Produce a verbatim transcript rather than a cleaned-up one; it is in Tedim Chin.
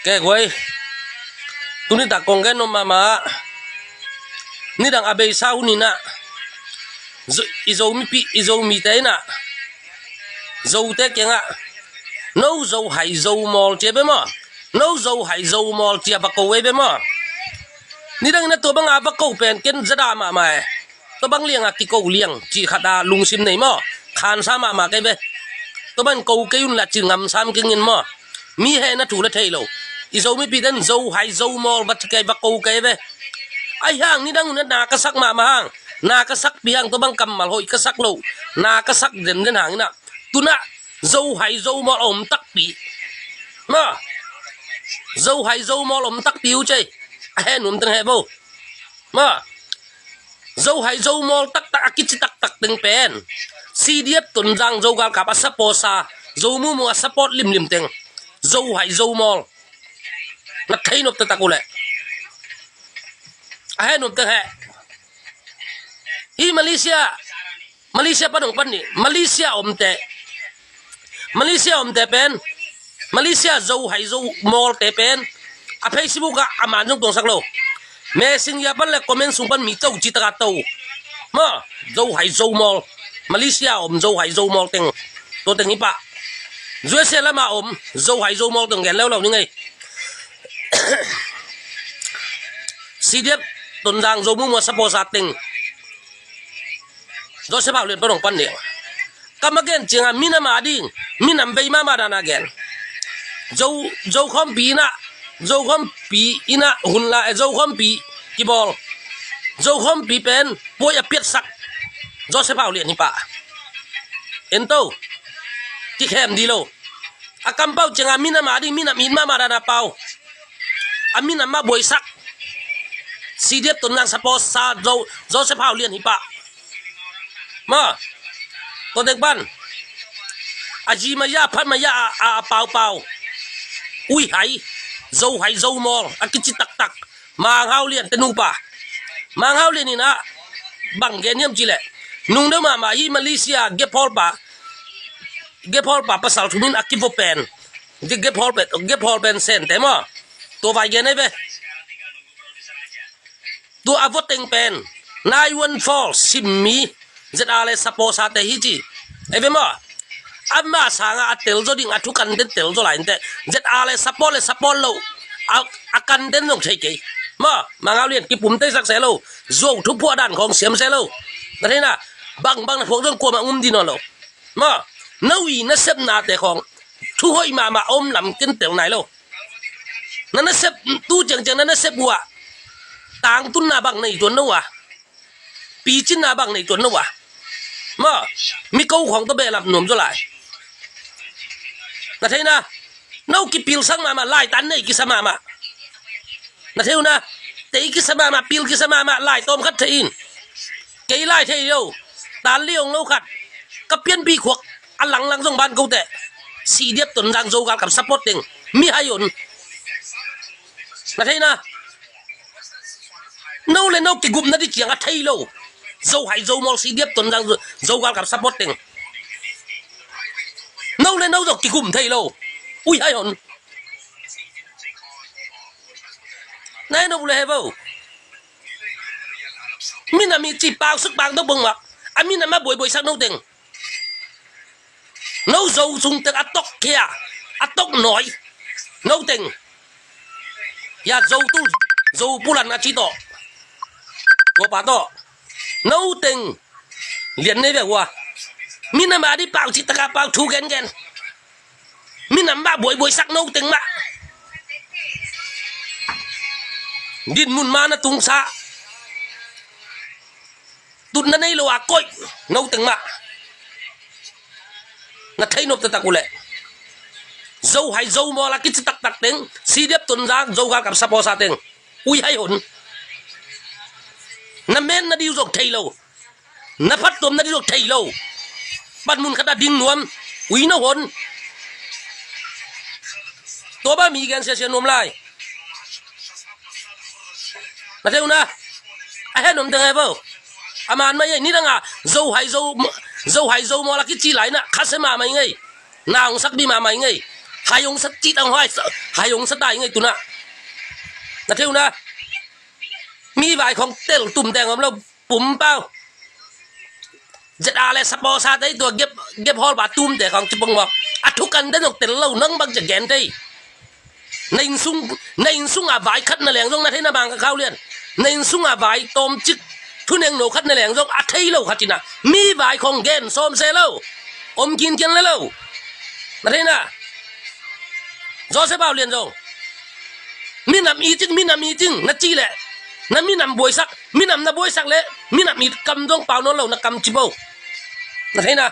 Kek huai. Tuni tak kong gen nuam mahmah. Nidang a beisa hun inah, i Zomipi, i Zomite inah, Zote kiangah, no Zo hai Zo mawl cia be maw? No Zo hai Zo mawl cia va ko ei be maw? Nidang inah tua banga va ko pen ken zada mahmah e. Tua bang lianga kiko liang cih khata lungsim nei maw? Khansa mahmah kei ve. Tua bang ko kei un la cih ngamsam kingin maw? Mi hehna thu le thei lo. I Zomipiten Zo hai Zo mawl va ci kei, va ko kei ve. Ahi hang nidang unah na ka sak mahmah hang, na ka sakpi hang, tua bang kammal hoih ka sak lo, na ka sak zenzen hang inah, tunah Zo hai Zo mawl a om takpi maw? Zo hai Zo mawl om takpi uh cei. A heh nuam teng heh vo maw? Zo hai Zo mawl taktak a kici taktak teng pen C D F Tonzang Zo galkap a support sa, Zo mumu a support limlim teng Zo hai Zo mawl. Na thei nop taktak uh leh a heh nop teng heh. Hi Malaysia, Malaysia pan hong pan ni, Malaysia omte, Malaysia omte pen, Malaysia Zo hai Zo mawlte pen a Facebook ah a man zong tuangsak lo. Messenger pan le comment sung pan mi to ci taka to maw? Zo hai Zo mawl, Malaysia om Zo hai Zo mawl teng, tua teng hi pah. U S A lama om Zo hai Zo mawl teng gen leuleu ni ngei. C D F Tonzang Zo mumu a support sa teng Joseph Hau Lian pan hong pan ding. Kam a gen cianga minam a ding, minam vei mahmah dana gen. Zo, Zo khawmpi inah, Zo khawmpi inah hun la, eh, Zo khawmpi kibawl, Zo khawmpi pen puai a piatsak Joseph Hau Lian hi pah. En to, kikhem di lo. A kampau cianga minam a ding, minam it mahmah dana pau, a minam mah buaisak C D F Tonzang support sa Zo, Joseph Hau Lian hi pah. Maw, tua dek pan a zi maya, phat maya a, a, a paupau, ui hai, Zo hai Zo mawl a kici taktak Mang Hau Lian te nupa. Mang Hau Lian inah bang gen hiam cih leh, nungdeuh mahmah hi Malaysia gephawl pa, gephawl pa pasal thumin a kivo pen, gephawl pen, gephawl pen sente maw? Tua vai gen ei ve. Tua a voteng pen nine one four simmi Z R le support sate hi ci. Ei ve maw? Ama sanga a telzaw ding a thu kanten telzaw lai inteh. Z R le support le support lo a, a kanten zong thei kei. Maw, Mang Hau Lian kipum teisak se lo. Zuau thuphuah dan khawng siam se lo. Na theina, bangbang na phuak zong kuamah um ding nawn lo. Maw, no i nasepnate khawng thu hoih mahmah a om lam ken tel nai lo. Na nasep, tu ciangciang na nasep uh ah tangtunna bang nei tuan no ah, picinna bang nei tuan no ah. Maw, mi ko khawng tawh behlap nuam zaw lai. Na theina, no kipilsak mahmah, laitan nei kisa mahmah. Na thei uh na, tei kisa mahmah, pil kisa mahmah, lai tawm khat thei in. Kei lai thei lo, tan liong lo khat, ka pianpih khuak a langlang zong ban ko teh. C D F Tonzang Zo galkap support teng mi hai un. Na theina, no le no kigupna di ciang a thei lo. Zo hai Zo mawl, C D F Tonzang Zo, Zo galkap support teng. No le no zong kigum thei lo. Ui hai hon. Nai no le he bo. Minam i ci pausuk pang dok bong mak. A minam a buaibuaisak no teng. No Zo sung teng a tok khia, a tok nawi no teng. Ya Zo tu, Zo pulan a ci tawh, tua pa tawh no teng lian nei ve ua. Minam a di pau ci taka pau thu gengen. Minam mah buaibuaisak no teng mah. Dinmun ma na tungsa, tutna nei lo a koih no teng mah. Na thei nop taktak uh leh, Zo hai Zo mawl a kici taktak teng, C D F Tonzang Zo galkap support sa teng, ui hai hon. Na men na diu zong thei lo. Na phattuamna ding zong thei lo. Panmun khat a ding nuam, ui no hon. Tua bang mi gen siasia nuam lai. Na thei uh na. A hen om teng he bo. A man mai ei, nidang a Zo hai Zo, Zo hai Zo mawl a kici lai na, khasia mahmah i ngei. Na hong sak dih mahmah i ngei. Hai hong sa cih tang hai sa, hai hong sa tai ngei tuna. Na thei uh na. Mi vai khong tel tum teng om lo, pum pau. Zet a le sapo sa tei tua gep, gep hol ba tum te khong cipong mo. A thu kan den ong tel lo nang bang zet gen tei. Na inn sung, na inn sung a vai khat na leng zong na thei na bang ka khau lian. Na inn sung a vai tom cik. Thuneng no khat na leng zong a thei lo khat ina. Mi vai khong gen som se lo. Om kin kian le lo. Na thei na. Joseph Au Lian zong. Minam i cing, minam i cing, na ci le. Na minam buaisak, minam na buaisak le. Minam i kam zong pau non lo, na kam ci bo. Na thei na.